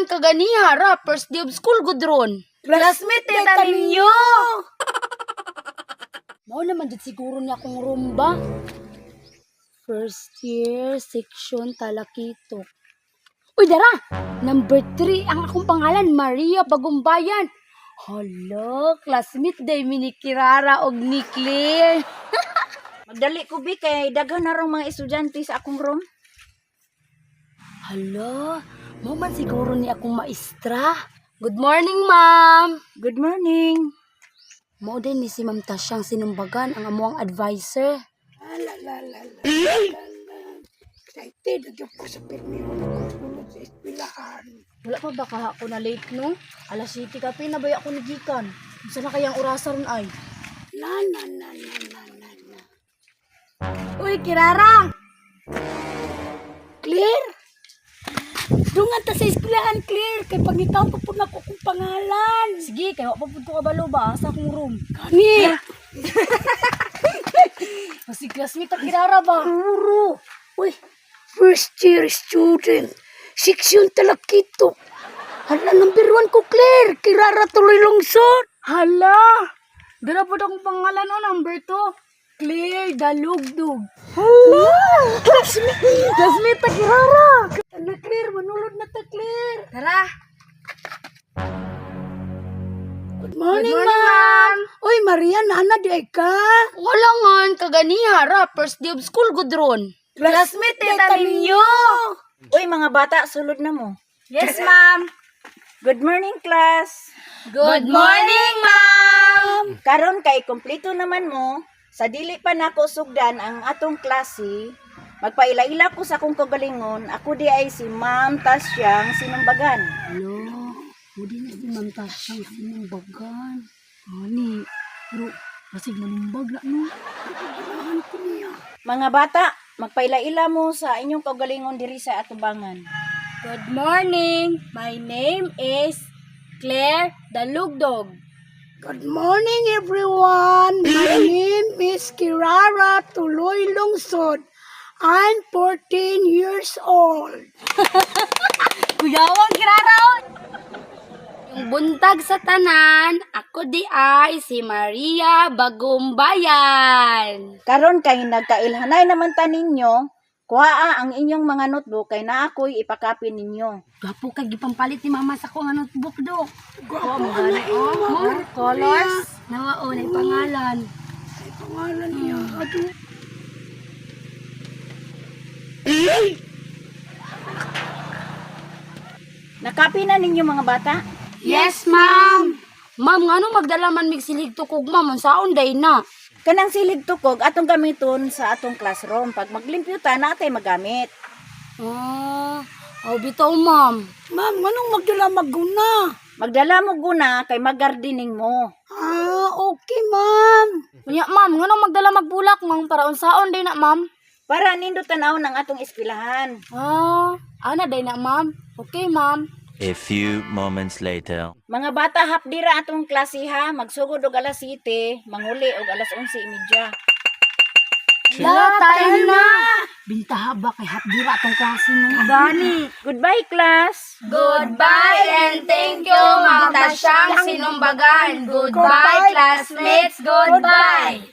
ngan kaganiha ra, first day of school gud ron. Classmate ta ninyo. Mao naman jud siguro niya akong room ba? First year, section, Talakitok. Uy, dara! Number 3 ang akong pangalan, Maria Bagumbayan. Hala, classmate day mi ni Kirara og ni Claire. Magdali ko bi kay daghan na rong mga estudyante sa akong room. Hala, mao man siguro ni akong maestra. Good morning, ma'am. Good morning. Mao din ni si Ma'am Tasyang sinumbagan ang amuang advisor. Ala, la, la, la, la, la. Excited na gyud ko sa pirmiho na kong sulod sa eskwelahan. Wala pa ba kaha ko na late no? Alas 7 ka pa nabaya ko nagikan. Unsa na kayang orasa ron ay? Na, na, na, na, na, na, na. Uy, Kirara! Clear? Dungan ta sa eskwelahan, Clear. Kay pangitaw pa po na ko kung pangalan. Sige, kay wa pa pud ko kabalo ba sa akong room. Kani! Kasi classmate ta Kirara ba? Puro. Uy, first year student. Section Talakito. Hala, number 1 ko, Claire. Kirara tuloy lungsod. Hala! Dara pud akong pangalan o number 2. Claire Dalugdug. Hala! Classmate! Classmate ta Kirara. Tana, Claire. Manulod na ta, Claire. Tara! Good morning, ma'am. Uy, Maria, nana, di ay ka. Wala ngan kaganiha ra, first day of school gud ron. Classmate ta ninyo. Uy mga bata, sulod na mo. Yes, ma'am. Good morning, class. Good morning, ma'am. Karon kay kompleto naman mo, sa dili pa nako sugdan ang atong klase, magpaila-ila ko sa akong kagalingon, ako di ay si Ma'am Tasyang Sinumbagan. Hala, mo din na si Ma'am Tasyang sinumbagan. Ani, pero basig nalumbag na no. Mga bata, magpaila-ila mo sa inyong kagalingon diri sa atubangan. Good morning. My name is Claire Dalugdog. Good morning, everyone. My name is Kirara Tuloy Lungsod. I'm 14 years old. Kuyawang Kirara! oy. Yung buntag sa tanan, ako di ay si Maria Bagumbayan. Karon kay nagkailhanay naman ta ninyo, kuhaa ang inyong mga notebook kay naa ako'y ipakapin ninyo. Gwapo kay gipampalit ni mama sa ko nga notebook do. Gwapo ang imo, More colors. Nawa o, na pangalan. Ay, pangalan niya. Ato. Nakapi na ninyo mga bata? Yes, ma'am. Ma'am, ngano magdala man mig silig tukog, ma'am? Unsaon day na? Kanang silig tukog atong gamiton sa atong classroom. Pag maglimpyo ta, natay magamit. Ah, oh, bitaw, ma'am. Ma'am, anong magdala maguna? Magdala mo guna kay maggardening mo. Ah, okay, ma'am. Unya, ma'am, ngano magdala magbulak, ma'am, para unsaon day na, ma'am? Para nindot tan-awon ang atong eskwelahan. Ah, ana day na, ma'am. Okay, ma'am. A few moments later. Mga bata, hapdira atong klase ha. Magsugod og alas 7, manguli og alas 11:30. La, tayo na. Bintaha ba kay hapdira atong klase no? Gani. Goodbye, class! Goodbye and thank you, Ma'am Tasyang Sinumbagan. Goodbye, classmates. Goodbye.